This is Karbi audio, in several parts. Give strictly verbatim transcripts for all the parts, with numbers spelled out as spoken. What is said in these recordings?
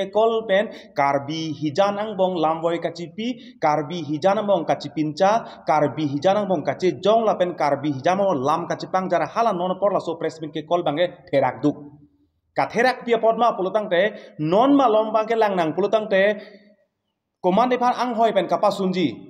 Kekol pen Karbi hijan angbong lamvoi kachipi, Karbi hijan angbong kachipincha, Karbi hijan angbong kachejong lapen Karbi hijan angbong lam kachepangjar hala non apor laso press meet kekol abangke therak duk. Katherak pi apot ma pulo tangte, non malom abangke langnang pulo tangte, komat nephan anghoi pen kapasunji.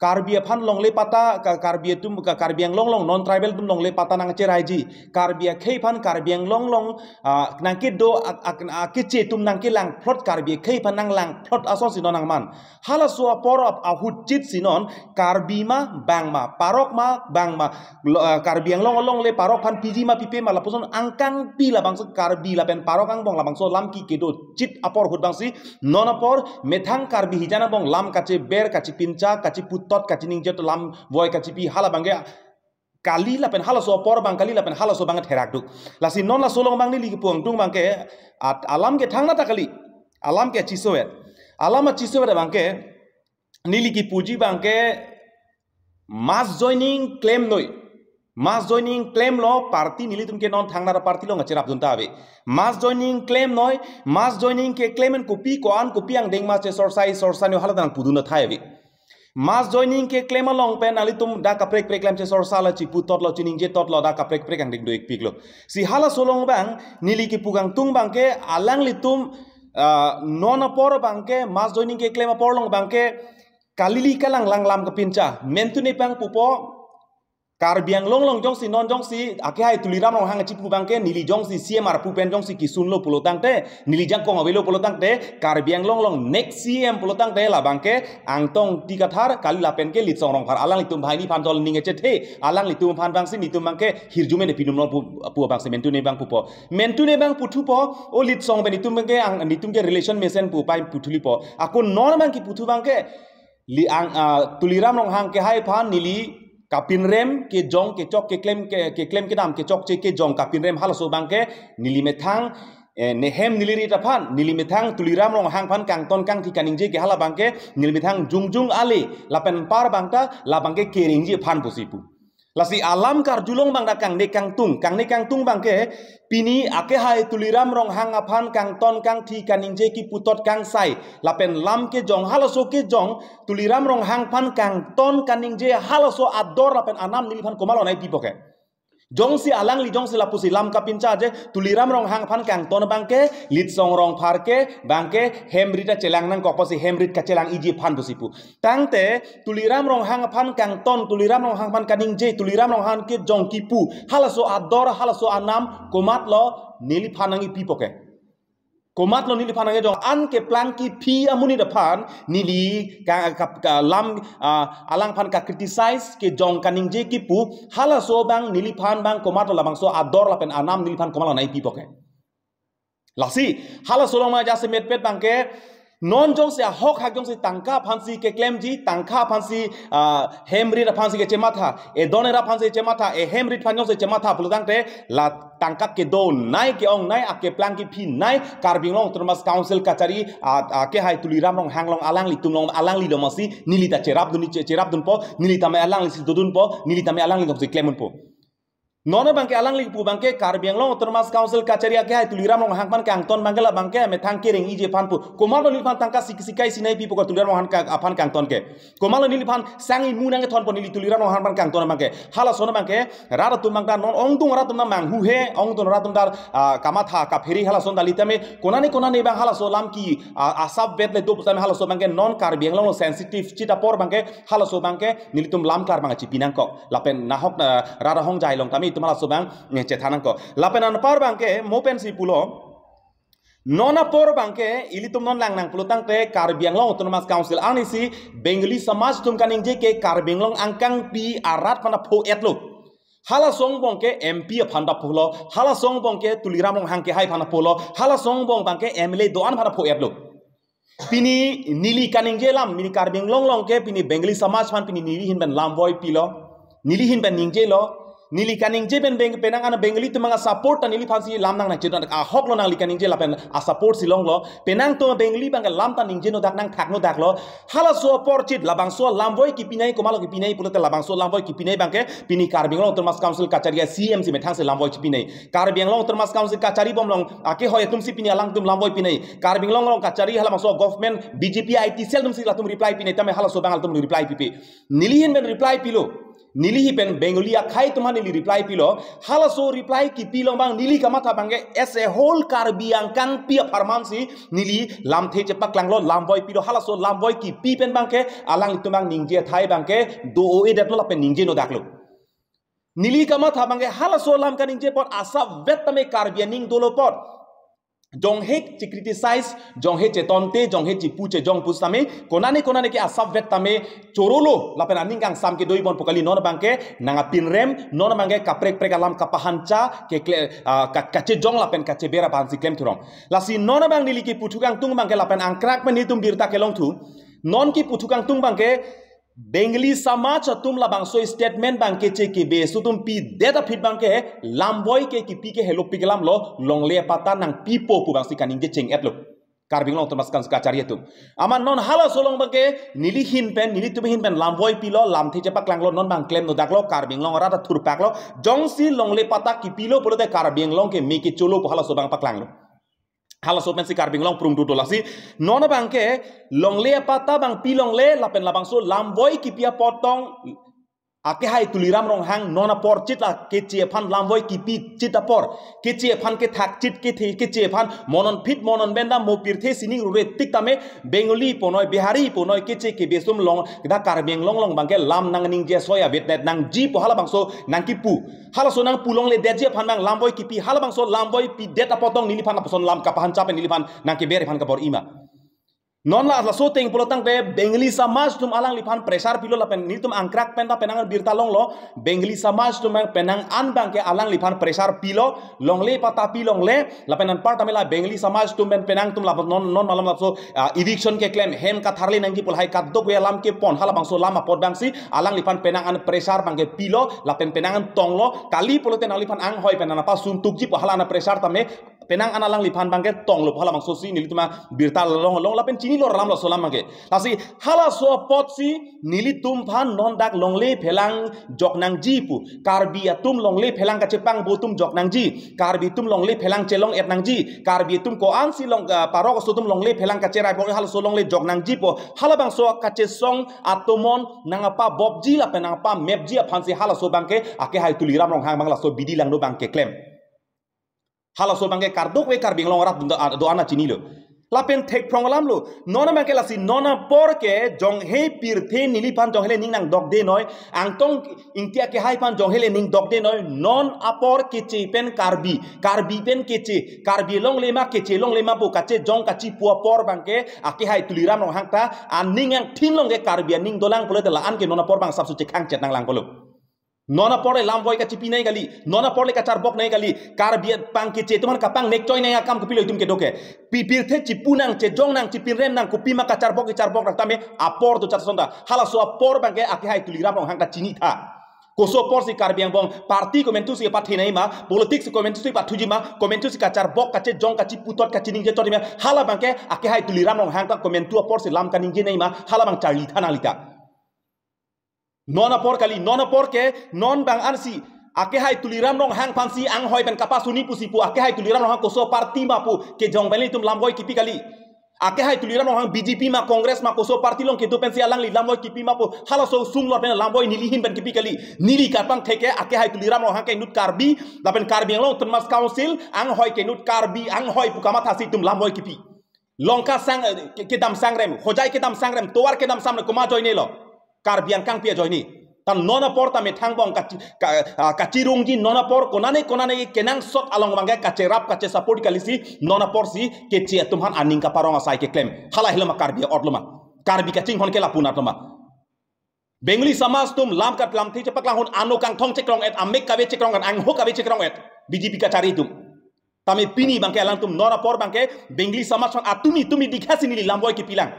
Karbi aphan longle patta, ka-, Karbi atum, ka-, Karbi Anglong along non tribal atum longle patta nangcheraiji. Karbi akhei aphan Karbi Anglong along, ah, nangkedo ak-, ak-, akeche atum nangkelangphlot, Karbi akhei aphan nanglangphlot asonsi non nangman. Halaso apor ap-, ahut chit si non Karbi ma bang ma, parok ma bang ma, lo-, ah, Karbi Anglong along le parok aphan piji ma pipe ma lapuson angkangpi labangso Karbi lapen parok angbong labangso lam ki kedo chit apor ahut abangsi non apor methang Karbi hijan angbong lam kacheber, kachepincha, kacheputot, kacheningje, lamvoi kachipi hala abangke kali lapen halaso apor abang kali lapen halaso abang therak duk. Lasi non laso along abang neli kipu angtung abangke at alam ke thangnat ta kali. Alam ke chisoet. Alam chisoet abangke neli kipuji abangke mass joining klemnoi. Mass joining klemlo party nelitum ke non thangnat party along kacherapdun ta ave. Mass joining klemnoi, mass joining keklem pen kopi ko-an kopi angdeng ma chesorsai sorsanoi hala nangpudun ta thai ave. Mass joining keklem along pen nanglitum dak kaprek prek lam chesorsa la cheputotlo cheningjetotlo dak kaprek prek angdeng do-ikpiklo. Si halaso along abang neli kipu angtung abangke alanglitum, ah, non apor abangke mass joining keklem apor along abangke kalili kalang lang lam kapincha. Mentune abang pupo Karbi Anglong along jongsi non jongsi akehai Tuliram Ronghang chipu abangke neli jongsi C M arpu pen jongsi kisunlo pulo tangte, neli jakong avelo pulo tangte, Karbi Anglong along next C M pulo tangte labangke Angtong Ingti Kathar kali lapen ke Litsong Rongphar alanglitum banghini aphan tol ning echethe, alanglitum aphan abangsi nelitum abangke hirjume de pinumlo pu, pu abangsi mentune abang pupo. Mentune abang puthupo, o Litsong pen nelitum abangke ang, nelitum ke relation mesen pu pai puthulipo. Ako non abang kiputhu abangke, li ang, ah, Tuliram Ronghang kehai aphan neli kapinrem kejong kechok keklem ke, keklem kedam kechokche kejong kapinrem halaso abangke neli methang, eh, nehem neli rit aphan, neli methang Tuliram Ronghang aphan kangton kangthi kaningje ke hala abangke neli methang jongjong ale lapen par abang ta labangke kerengji aphan pusi pu. Lasi alam karjulong abang dak kangne kangtung, kangne kangtung abangke pini akehai Tuliram Ronghang aphan kangton kangthi kaningje kiputot kangsai lapen lam kejong halaso kejong Tuliram Ronghang aphan kangton kaningje halaso ador lapen anam neliphan komatlo nangpipo ke. Jongsi alangli jongsi lapusi lam kapinchaje Tuliram Ronghang aphan kangton abangke Litsong Rongphar ke abangke hem rit ta chelang nangkok pusi hem rit kachelang-iji aphan pusi pu. Tangte Tuliram Ronghang aphan kangton, Tuliram Ronghang aphan kaningje, Tuliram Ronghang kejong kipu halaso ador, halaso anam komatlo neliphan nangpipo ke. Komatlo neliphan nangkejong an keplang kephi amonit aphan neli ka, ka, ka lam, ah, alangphan ka-criticize kejong kaningje kipu halaso abang neliphan abang komatlo labangso ador lapen anam neliphan komatlo nangpipo ke. Lasi halaso along ma jasemetpet abangke non jongsi ahok hak jongsi tangka aphansi keklemji, tangka aphansi, ah, hem rit aphansi kechematha, edon era aphansi chematha, ehem rit aphan jongsi chematha pulo tangte la tangka kedonei ke-ongnei akeplang kephinei Karbi Anglong Autonomous Council kachari, ah, ah, kehai Tuliram Ronghang along alanglitum along alanglilo masi neli ta cherapdun che, cherapdunpo, neli tame alanglisi dodunpo, neli tame alangli jongsi klemdunpo. Non abangke alangli pu abangke Karbi Anglong Autonomous Council kachari akehai Tuliram Ronghang aphan kangton abangke labangke methang kereng-iji aphan pu. Komatlo neliphan tangka sik-, sikai sinei pipo ke Tuliram Ronghang ka, aphan kangton ke. Komatlo neliphan sang imu nangkethonpo neli Tuliram Ronghang aphan kangton abangke. Halason abangke rat atum abang ta non ongdung rat atum ta manghuhe, ongdung rat atum ta, ah, kamatha kaphere halason ta lita me. Konane konane abang halaso lam ki, ah, asap vet le do pusitame halaso abangke non Karbi Anglong sensitive chit apor abangke halaso abangke nelitum lam klar abang chipi nangkok. Lapen nahok na rara hong jai long tame itum halaso abang, eh, chethan nangkok. Lapen anpar abangke mo pensi pulo. Non apor abangke ilitum non langnang pulo tangte Karbi Anglong Autonomous Council arnisi Bengali Samaj atum kaningje ke Karbi Anglong angkangpi arat aphan ta pho-etlo. Halaso angbong ke M P aphan ta pholo, halaso angbong ke Tuliram Ronghang kehai aphan ta pholo, halaso angbong abangke M L A do-an aphan ta pho-etlo. Pini neli kaningje alam, pini Karbi Anglong along ke, pini Bengali Samaj aphan, pini neli ahin pen lamvoi pilo, neli ahin pen ningjelo, Neli kaningje pen Beng-, penang an Bengali atum abang a-support ta neliphan si lam nang nangchedon ahok lo, nangli kaningje lapen a-support si longlo. Penang atum Bengali abang ke lam ta ningje nodak, nangthak nodak lo. Halaso apor chit labangso lamvoi kipinei, komatlo kipinei pulote labangso lamvoi kipinei abang ke pini Karbi Anglong Autonomous Council kachari a-C M si methang si lamvoi chipinei. Karbi Anglong Autonomous Council kachari bomlong akehoi atum si pini alangtum lamvoi pinei. Karbi Anglong along kachari halabangso government B J P I T cell atum si latum reply pinei, tame halaso abang latum reply pipe. Neli ahin pen reply pilo. Neli ahin pen Bengali akhei atum aphan neli reply pilo. Halaso reply kipi along abang neli kamatha abang ke as a whole Karbi angkangpi apharman si neli lamthe chepaklanglo, lamvoi pilo. Halaso lamvoi kipi pen abang ke alanglitum abang ningje athai abang ke do-o-edetlo lapen ningje nodaklo. Neli kamatha abang ke halaso alam kaningje apot asapvet tame Karbi aning dolo apot. Jonghe che-criticize, jonghe chetonte, jonghe chipu chejong pusitame, konane konane ke asapvet tame chorolo, lapen aning kangsam kedo-i bon pu kali. Non abang ke nang apinrem, non abang ke kaprek prek alam kapahancha, kekle, ah, ka-, kachejong lapen kacheber aphan si klemthu rong. Lasi non abang neli kipu thu kangtung abang ke lapen angkrak pen nelitum birta kelongthu. Non kipu thu kangtung abang ke Bengali samaj atum labangso statement abang ke che kebe sutum pidet aphi abang ke lamvoi ke kipi ke helopik alam lo, longle apatta nangpipo pu abang si kaningje cheng-etlo. Karbi Anglong Autonomous Council kachari atum. Amat non halaso along abang ke neli ahin pen, nelitum ahin pen lamvoi pilo, lamthe chepaklanglo, non abang klem nodaklo, Karbi Anglong arat athurpaklo, jongsi longle apatta kipilo pulote Karbi Anglong ke me kecholo pu halaso abang paklanglo. Halaso pensi Karbi Anglong prung dudo. Lasi non abang ke longle apatta abang pi longle lapen labangso lamvoi kipi apot tong akehai Tuliram Ronghang non apor chit la keche aphan lamvoi kipi chit apor, keche aphan kethak chit kethe, keche aphan monon phit monon benda mo pirthe sining rure tik tame Bengali punoi, Bihari punoi, keche kebe sum along dak Karbi Anglong along abang ke lam nangningje soi avedetnangji pu halabangso nangkipu. Halaso nangpu longledetji aphan abang lamvoi kipi, halabangso lamvoi pidet apot tong neliphan lapuson lam kapahancha pen neliphan nangkeber aphan kabor-i ma. Non la laso ateng pulo tangte Bengali samaj atum alangliphan pressure pilo lapen nelitum angkrak pen ta penang birta longlo, Bengali samaj atum abang penang an abang ke alangliphan pressure pilo, longle apatta pi longle, lapen anparta mela Bengali samaj atum pen penang atum lapen non, non malom laso, ah, eviction keklem, hem katharle nangji pu lahai kadokave alam kepon, halabangso alam apot abang si alangliphan penang an pressure abang ke pilo, lapen penang an tonglo, kali pulote nangliphan anghoi pen nangpasun tukji pu hala an pressure tame, penang an alangliphan abang ke tonglo pu halabangso si nelitum abang birta long long lapen chinilo alam laso alam abang ke. Lasi halaso apot si nelitum aphan non dak longle phelang jok nangji pu. Karbi atum longle phelang kachepangbo atum jok nangji. Karbi atum longle phelang chelong-et nangji. Karbi atum ko-an si long, ah, parok aso atum longle phelang kacherai pon halaso longle jok nangji pu. Halabangso kachesong atomon nangpabopji lapen nangpamepji aphan si halaso abang ke akehai Tuliram Ronghang abang laso bidi langno abang keklem. Halaso abang ke kadokave Karbi Anglong arat do, do-an chinilo. Lapen thekphrong alam lo. Non abang ke lasi non apor ke jonghe pirthe neliphan jonghe le ning nangdokdenoi. Angtong Ingti akehai aphan jonghe le ning dokdenoi. Non apor keche pen Karbi, Karbi pen keche, Karbi longle ma keche longle ma pu kachejong kachipu apor abang ke akehai Tuliram Ronghang ta aning angthin along ke Karbi aning dolang pulote la-an ke non apor abang sapso chekhang chet nanglang pulo. Non apor le lamvoi kachipinei kali, non apor le kacharboknei kali, Karbi apang keche atum aphan kapangnek choinei akam kopilo itum kedo ke. Pi pirthe chipu nang, chejong nang, chipinrem nang, kopima kacharbok kecharbok nang tame apor do charson ta. Halaso apor abang ke akehai Tuliram Ronghang ta chinitha. Koso apor si Karbi angbong party komantu si pathenei ma, politics komantu si pathuji ma, komantu si kacharbok, kachejong, kachiputhot, kachiningje chot ma, hala abang ke akehai Tuliram Ronghang ta komantu apor si lam kaningjenei ma, hala abang charlitha nanglita. Non apor kali, non apor ke, non abang ansi, akehai Tuliram Ronghang aphan si anghoi pen kapasuni pusi pu, akehai Tuliram Ronghang koso party ma pu, kejong pen ilitum lamvoi kipi kali. Akehai Tuliram Ronghang B J P ma, Congress ma, koso party along kedo pensi alangli lamvoi kipi ma pu, halaso sung lor pen lamvoi neli ahin pen kipi kali. Neli kapangthek ke, akehai Tuliram Ronghang ke inut Karbi, lapen Karbi Anglong Autonomous Council, anghoi ke inut Karbi, anghoi pu kamathasi itum lamvoi kipi. Longka sang, eh, ke-, kedam sangrem, Hojai kedam sangrem, tovar kedam sangrem, komat ajoine lo. Karbi angkangpi ajoine. Ta non apor ta methang angbong kachi-, ka-, ah, kachirungji non apor konane konane kenangsot along abang ke kacherap kachesupport kalisi non apor si keche atum aphan aning kaparong asai keklem. Hala helo ma Karbi ot lo ma. Karbi kachinghon ke lapu anat lo ma. Bengali samaj atum lam kat lamthe chepaklang ahut ano kangthong chekrong-et, amek kave chekrong-et, angho kave chekrong-et, B J P kachari atum. Tame pini abang ke alangtum non apor abang ke Bengali samaj aphan atumi tumi dikhasi neli lamvoi kipilang.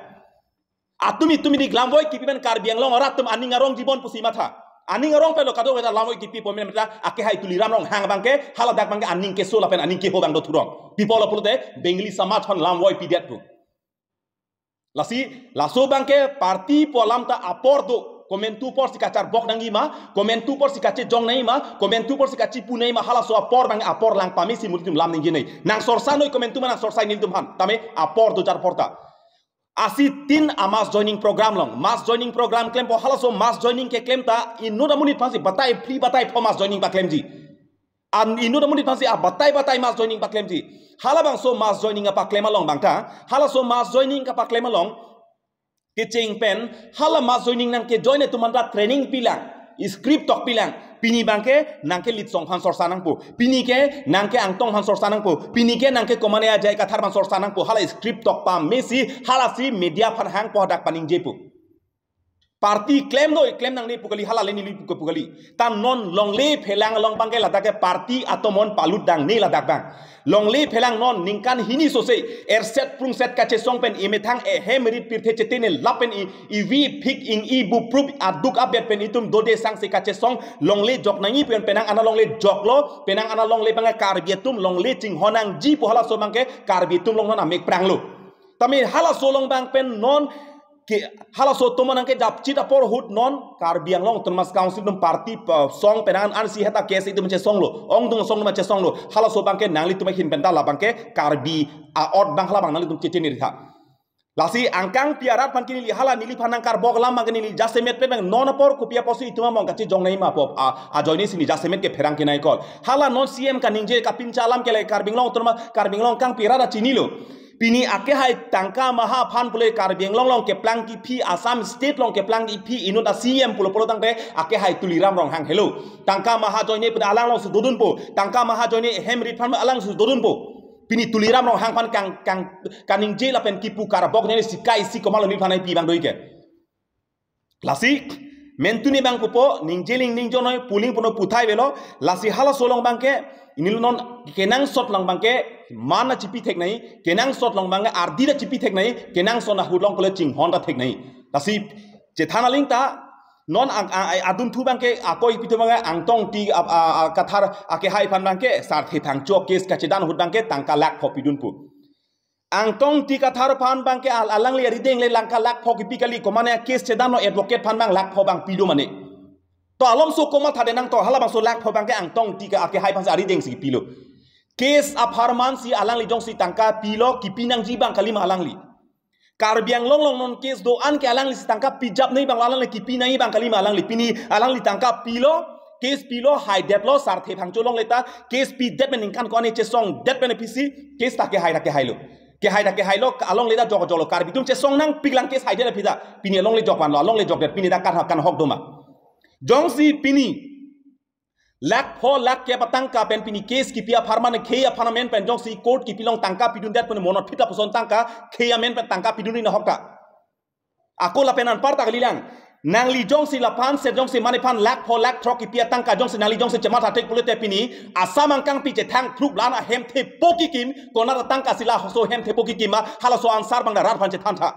Atumi tumi dik lamvoi kipi pen Karbi Anglong arat atum aning arongji bon pusi matha. Aning arong pen lo kadokave ta lamvoi kipi pon mena, akehai Tuliram Ronghang abangke, haladak abangke aning keso lapen aning keho abang dothurong. Pi apotlo pulote Bengali samaj aphan lamvoi pidet pu. Lasi, laso abangke party pu alam ta apor do. Komantu apor si kacharbok nangji ma, komantu apor si kachejong nangji ma, komantu apor si kachipu nangji ma, halaso apor abang apor lang pame si nelitum lam ningje nangji. Nang sorsa noi komantu ma nang sorsa nelitum aphan. Tame apor do jar apor ta. Asi tin a mass joining program along. Mass joining program klempo, halaso mass joining keklem ta inut amonit aphan si batai phli batai pho mass joining paklemji. An inut amonit aphan si a batai batai mass joining paklemji. Halabangso mass joining apaklem along abang ta, halaso mass joining kapaklem along kecheng pen, hala mass joining nangkejoin atum aphan ta training pilang, script tok pilang. Pini abangke nangke Litsong aphan sorsa nangpo, pini ke nangke Angtong aphan sorsa nangpo, pini ke nangke komane Ajay Kathar aphan sorsa nangpo. Hala script tok pame si, halasi media aphan hangpo, hadak paningjepo. Party klem noi, klem nangne pu kali, hala le neli pu kali. Ta non longle phelang along abangke ladak ke party atomon palut nangne ladak abang. Longle phelang non ningkan hini sose erset prungset kachesong pen imethang ehem rit pirthe chetene lap pen i, ivi phik ing i buprup aduk abet pen itum dode sangse kachesong longle jok nangji pen penang ana longle joklo, penang ana longle abang Karbi atum longle chinghon nangji pu halaso abangke Karbi atum along non amek pranglo. Tame halaso along abang pen non ke halaso atum nangkejapchit apor ahut non Karbi Anglong Autonomous Council atum party pa song penang an si heta case itum chesonglo, ongdung song atum chesonglo. Halaso abangke nanglitum ahin pen ta labangke Karbi a-ot abang halabang nanglitum chechinitha. Lasi angkangpi arat aphan ke neli hala neliphan nangkarbok alam abangke neli jasemet pen non apor kopi apotsi itum among kachejong nangji ma pu a, ajoine si neli jasemet kepherang kenai kol. Hala non C M kaningje kapincha alam ke le Karbi Anglong Autonomous, Karbi Anglong angkangpi arat ta chinilo. Pini akehai tangka maha aphan pule Karbi Anglong along keplang kiphi, Assam State along keplang kiphi inut a C M pulo pulo tangte akehai Tuliram Ronghang helo. Tangka maha ajoine pu ta alang alongsi dodunpo. Tangka maha ajoine hem rit aphan alang alongsi dodunpo. Pini Tuliram Ronghang aphan kang, kang, kaningje lapen kipu karbok nangji si kai si komatlo neliphan nangpi abang doji ke. Lasi mentune abang pupo, ningjeling ningjonoi, puling puno puthai avelo. Lasi halaso along abangke, neli non kenangsot along abangke, man ta chipi thek nangji, kenangsot along abangke, ardi ta chipi thek nangji, kenangsot ahut along kole chinghon ta thek nangji. Lasi chethan aling ta, non ang, ang, adunthu abangke, akoi pi atum abangke, Angtong Ingti a, a, a, Kathar akehai aphan abangke, Sarthe Phangcho case kachedan ahut abangke, tangka lakh pho pidunpo. Angtong Ingti Kathar aphan abangke al-, alangli arideng le tangka lakh pho kipi kali, komane case chedanlo advocate aphan abang lakh pho abang pido mane. To alomso komat tha de nang to, halabangso lakh pho abangke Angtong Ingti ke akehai aphan si arideng si kipilo. Case apharman si alangli jongsi tangka pilo kipi nangji abang kalima alangli. Karbi Anglong along non case do-an ke alangli si tangka pijap nangji abang, alangli kipi nangji abang kalima alangli, pini alangli tangka pilo, case pilo, haidetlo, Sarthe Phangcho alongle ta, case pidet pen ningkan ko-an chesongdet pen aphi si, case ta kehai ta kehailo. Kehai ta kehailo, alongle ta jok joklo, Karbi atum chesong nangpiklang case haidet aphi ta, pini alongle jok vanlo, alongle jokdet, pini ta kan, kan hok doma. Jongsi pini, lakh pho lakh kep atangka pen pini case kipi apharman khei aphan amen pen jongsi court kipi along tangka pidundet pen monot phit lapuson tangka khei amen pen tangka pidun ri nahok ta. Ako lapen anpar ta kalilang. Nangli jongsi laphan se jongsi mane aphan lakh pho lakh throk kipi atangka jongsi nangli jongsi chematha thek pulote pini Assam angkangpi chethang phrup lan ahem thepo kikim, konat atangka si laso hem thepo kikim ma, halaso answer abang da rat aphan chethan tha.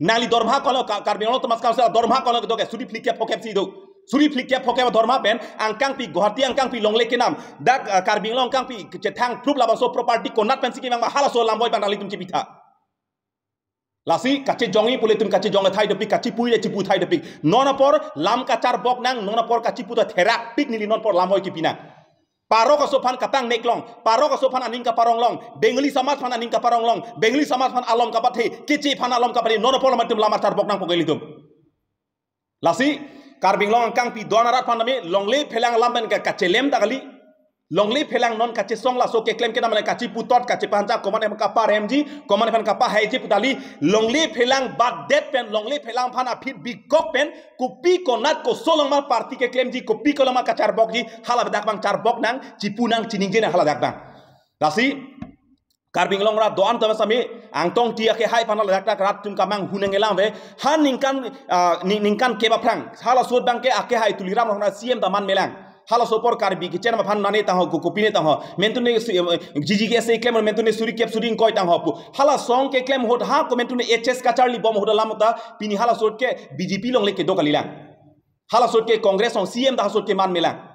Nangli dorma kono Ka-, Karbi Anglong Autonomous Council dorma kono kedo ke suri phlikep phokep si do. Suri phlikep phokep dorma pen angkangpi Guwahati angkangpi longle kenam. Dak, eh, Karbi Anglong angkangpi chethang phrup labangso property konat pen si kevang ma halaso lamvoi abang nanglitum chepitha. Lasi kachejongji pule itum kachejong thai dopik, kachipuji le chipu thai dopik. Non apor lam kacharbok nang, non apor kachipu ta therak pik neli non apor lamvoi kipi nang. Parok aso aphan kapangnek long, parok aso aphan aning kaparong long, Bengali samaj aphan aning kaparong long, Bengali samaj aphan alom kapathe, Keche aphan alom kapathe, non apor lam itum lam kacharbok nangpo ke ilitum. Lasi, Karbi Anglong angkangpi do-an arat aphan tame, longle phelang alam pen ka-, kachelem ta kali, longle phelang non kachesong laso keklem kedam le kachiputot, kachepancha, komane aphan kaparemji, komane aphan kapahaiji pu ta kali, longle phelang batdet pen, longle phelang aphan aphi bikok pen, kopi konat koso along ma party keklemji, kopi ko along ma kacharbokji, hala dak abang charbok nang, chipu nang, chiningje nang hala dak abang. Lasi, Karbi Anglong arat do-an tame sami, Angtong Ingti akehai aphan hala dak dak rat atum kamanghu nangkelang ave, ha ningkan, ah, ning-, ningkan kep aphrang, halaso abangke akehai Tuliram Ronghang C M ta man melang. Halaso apor Karbi kechenam aphan mane tangho, ko-, kopi ne tangho. Mentune su-, eh, G G K S A klem, mentune suri kep suri ingkoi tangho pu. Hala asong keklem ahut ha ko mentune H S kacharli bom ahut alam ta pini halaso ke B J P alongle kedo kalilang. Halaso ke Congress along C M ta halaso ke man melang.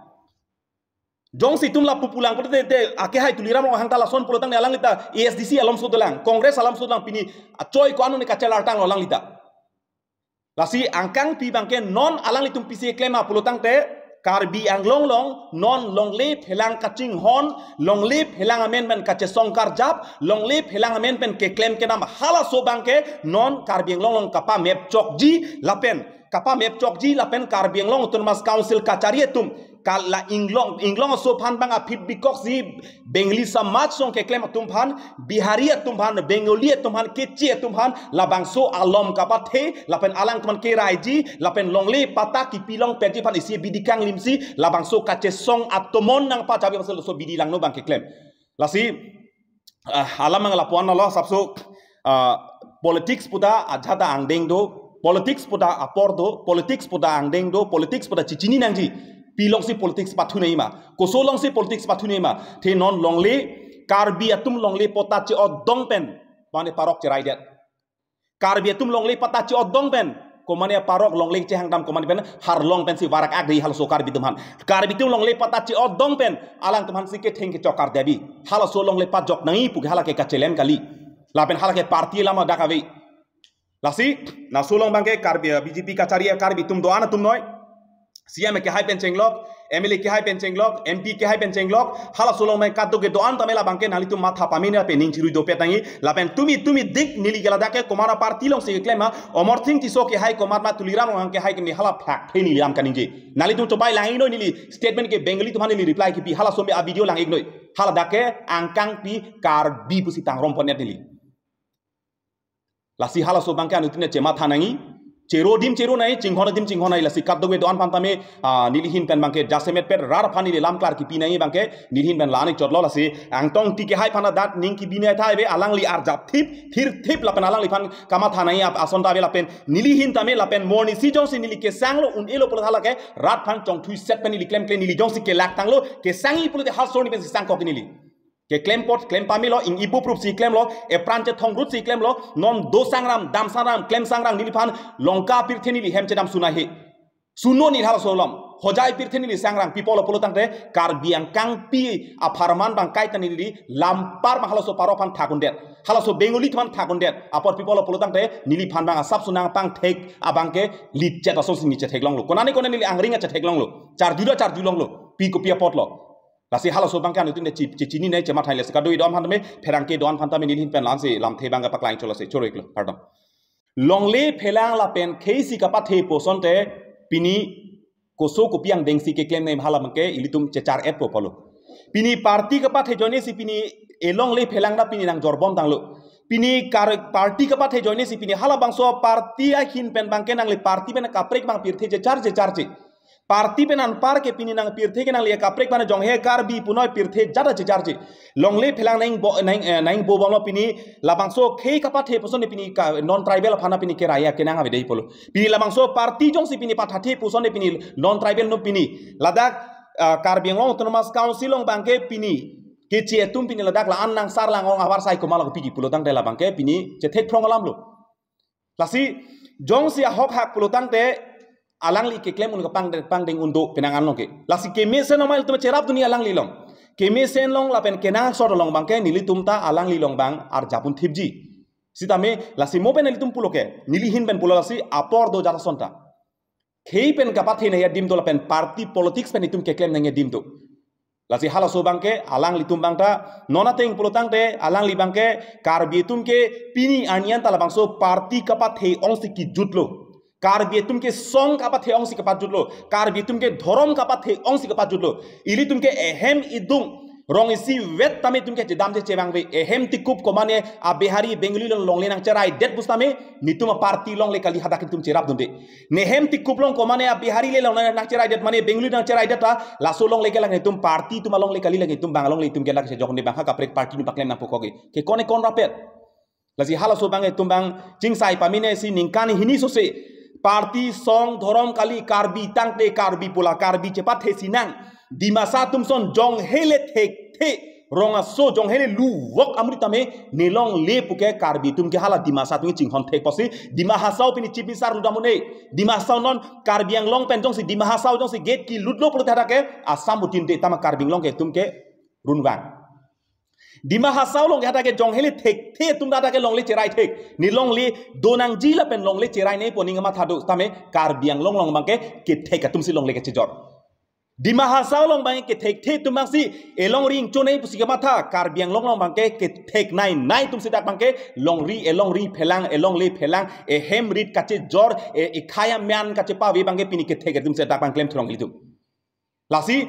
Jongsi itum lapu pulang pulote te, te akehai Tuliram Ronghang ta lason pulotangte alangli ta A S D C alomso dolang, Congress alomso dolang, pini achoi ko-an ne kachelar tanglo alangli ta. Lasi angkangpi abangke non alanglitum pisi keklem ma pulotangte, Karbi Anglong along non longle phelang kachinghon, longle phelang amen pen kachesong karjap, longle phelang amen pen keklem kedam halaso abangke non Karbi Anglong along kapamep chokji lapen kapamep chokji lapen Karbi Anglong Autonomous Council kachari atum, kala inglong, inglong aso aphan abang aphi bikoksi Bengali samaj along keklem atum aphan, Bihari atum aphan, Bengali atum aphan, Keche atum aphan, labangso alom kapathe lapen alangtum aphan keraiji lapen longle patta kipi longpetji aphan isi bidi kanglimsi labangso kachesong atomon nangpachabi aphansi laso bidi langno abang keklem. Lasi, ah, alam ang lapuan lo asapso, ah, politics puta ajat angdeng do, politics puta apor do, politics puta angdeng do, politics puta chichini nangji. Pi alongsi politics pathu nangji ma, koso alongsi politics pathu nangji ma. Te non longle, Karbi atum longle patta che-odong pen mane parok cheraidet. Karbi atum longle patta che-odong pen komane parok longle chehangdam komane pen harlong pensi varak ak dei halaso Karbi atum aphan. Karbi atum longle patta che-odong pen alangtum aphansi ketheng kechok kardebi. Halaso longle pajok nangji pu ke hala ke kachelem kali. Lapen hala ke party alam adak ave. Lasi, laso along abangke Karbi, B J P kachari Karbi atum do-an atum noi. C M kehai pen chenglok, M L A kehai pen chenglok, M P kehai pen chenglok, halaso along abang kadokave do-an tame labangke nanglitum matha pamina pen ning chirui dopet nangji, lapen tumi tumidik neli ke ladak ke komat a party alongsi keklem ma, Amarsing Tisso kehai komat ma Tuliram Ronghang kehai keme hala phlak phe neli lam kaningje. Nanglitum chobai lang-iknoi neli statement ke Bengali atum aphan neli reply kipi halaso me a video lang-iknoi. Haladak ke angkangpi Karbi pusi tangrom pon-et neli. Lasi halaso abangke anuttin chematha nangji, chero adim chero nangji, chinghon adim chinghon nangji, lasi kadokave do-an aphan tame, ah, neli ahin pen abangke jasemet pet rat aphan neli lam klar kipi nangji abangke neli ahin pen la-an chotlo. Lasi Angtong Engti kehai aphan adak ning kibi nangji tha ave, alangli arjap thip, thir thip lapen alangliphan kamatha nangji ap-, ason ta ave lapen neli ahin tame lapen morning si jongsi neli kesanglo un-elo pulote hala ke rat aphan chongthui set pen neli klemkle, neli jongsi kelak tanglo kesangji pulote halaso arni pensi sangkok neli. Keklem apot klem pamelo, ing ibu prup si klemlo, epran chethong rut si klemlo, non do sangram, dam sangram, klem sangram neliphan Lanka pirthe neli hem chedam sunai he. Suno neli halaso alom, Hojai pirthe neli sangram, pi apotlo pulotangte, Karbi angkangpi apharman abang kaita neli lampar abang halaso parok aphan thak undet. Halaso Bengali atum aphan thak undet. Apot pi apotlo pulotangte, neliphan abang asap sunang pangthek abangke lit chet asonsi neli chetheklonglo. Konane konane neli angring achetheklonglo. Charjuda charjulonglo. Pi kopi apotlo. Lasi halaso abangke anuttin chi-, chi-, chini nangji chematha nangji, lasi kadokave do-an aphan tame, pherangke do-an aphan tame neli ahin pen la-ansi lamthe abangke paklang chotlo lasi choro-iklo, pardon. Longle phelang lapen khei si kapathe pu asonte pini koso kopi angdengsi keklem nangji hala abangke ilitum chechar-et po pulo. Pini party kapathe ajoine si pini elongle phelang ta pini nangjorbom tanglo. Pini kar-, party kapathe ajoine si pini halabangso party ahin pen abangke nangli party pen kaprek abang pirthe chechar checharche. Party pen anpar ke pini nang pirthe ke nangli kaprek abang jong he Karbi punoi pirthe jada checharche. Longle phelang nangbo, nang, eh, nangbobomlo pini labangso khei kapathe pu asonte pini ka non tribal aphan pini keraya kenang ave dei pulo. Pini labangso party jongsi pini pathathe pu asonte pini non tribal no pini ladak, ah, Karbi Anglong Autonomous Council along abangke pini Keche atum pini ladak la-an nangsar lang-ong avarsai komat lo piki pulotangte labangke pini chethek phrong alamlo. Lasi jongsi ahok hak pulotangte alangli keklem un kapang pangdeng un do penang anlo ke. Lasi kemesen along ma ilitum cherapdun nangji alangli along. Kemesen along lapen kenangsot along abangke nelitum ta alangli along abang arjap un thipji. Sitame lasi mo pen nelitum pulo ke, neli ahin pen pulo lasi apor do jat ason ta. Khei pen kapathe nangji adim do lapen party politics pen itum keklem nangji adim do. Lasi halaso abangke alanglitum abang ta non ateng pulotangte alangli abangke Karbi atum ke pini arni an ta labangso party kapathe ongsi kejutlo. Karbi atum ke song kapathe ongsi kepajutlo. Karbi atum ke dhorom kapathe ongsi kepajutlo. Ilitum ke ehem idung rong isi vet tame itum ke chedam che chevang ave. Ehem tikup komane a Bihari Bengali along longle nangcheraidet pusitame netum a party longle kali hadak itum cherapdunde. Nehem tikup along komane a Bihari le longle nangcheraidet mane Bengali nangcheraidet ta laso longle ke lang netum party atum alongle kali lang itum abang alongle itum ke lang chejokne abang ha kaprek party atum paklem nangpo koke. Ke kone kon rapet. Lasi halaso abang itum abang chingsai pamine si ningkan hini sose party song dhorom kali Karbi tangte Karbi pu la Karbi chepathe sinang. Dimasa atum ason jong hele thekthe Rong aso jong hele luwok amri tame nelongle puke Karbi atum ke hala Dimasa atum chinghon thek pusi Dima Hasao pini Chief Minister nudamune. Dima Hasao non Karbi Anglong pen jongsi Dima Hasao jongsi gate kelutlo pulote hadak ke Assam butin de tama Karbi Anglong ke atum ke runvang. Dima Hasao along ke hadak ke jong hele thekthe atum hadak ke longle cherai thek. Nelongle donangji lapen longle cherai ne pu aning kamatha do tame Karbi Anglong along abangke kethek atumsi longle kechejor. Dima Hasao along abangke thekthe atum abangsi elongri ingchonei pusi kamatha Karbi Anglong along abangke kethek nai nai atumsi dak abangke longri elongri phelang elongle phelang ehem rit kachejor e ekhai amen kachepave abangke pini kethek atumsi dak abang klem thurong ilitum. Lasi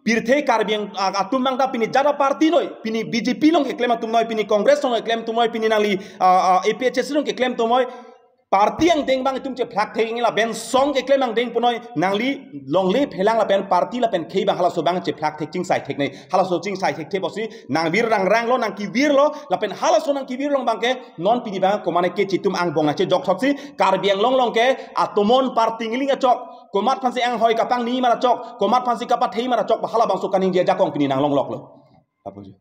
pirthe Karbi Ang-, a-, atum abang ta pini jada party noi, pini B J P along keklem atum noi, pini Congress along keklem atum noi, pini nangli, a, a, A P H L C along keklem atum noi, party angdeng abang itum chephlak thek ing lapen song keklem angdeng punoi, nangli longle phelang lapen party lapen khei abang halaso abang chephlak thek chingsai thek ne, halaso chingsai thekthe pusi, nangvir rangrang lo, nangkevir lo, lapen halaso nangkevir along abangke, non pini abang komane kechitum angbong nangchejok thotsi, Karbi Anglong along ke, atomon party ngiling achok, komat aphansi anghoi kapangni mar achok, komat aphansi kapathei mar achok, halabangso kaningje ajakong pini nanglonglok lo. Apo jo.